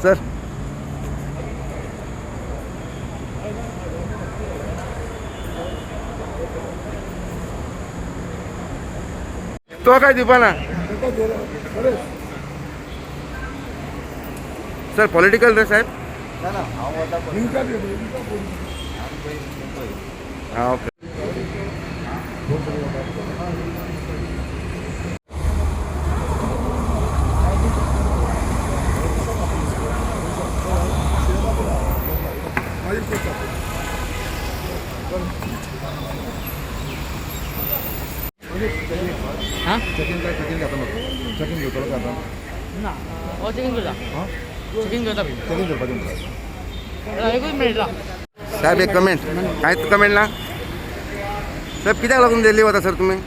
Sir तो काय दिवपाना sir political रे साहेब. हा ओके. चॅकिंग काय चॅकिंग घेता न्हू चॅकिंग घेवतलो काय आतां? ना, हो चॅकिंग करता. चॅकिंग करता बी. चॅकिंग करपाचें तुमकां. एकूच मिनिट राव. साहेब एक कमेंट, कांयच कमेंट ना साहेब. कित्याक लागून दिल्ली वता सर तुम्ही?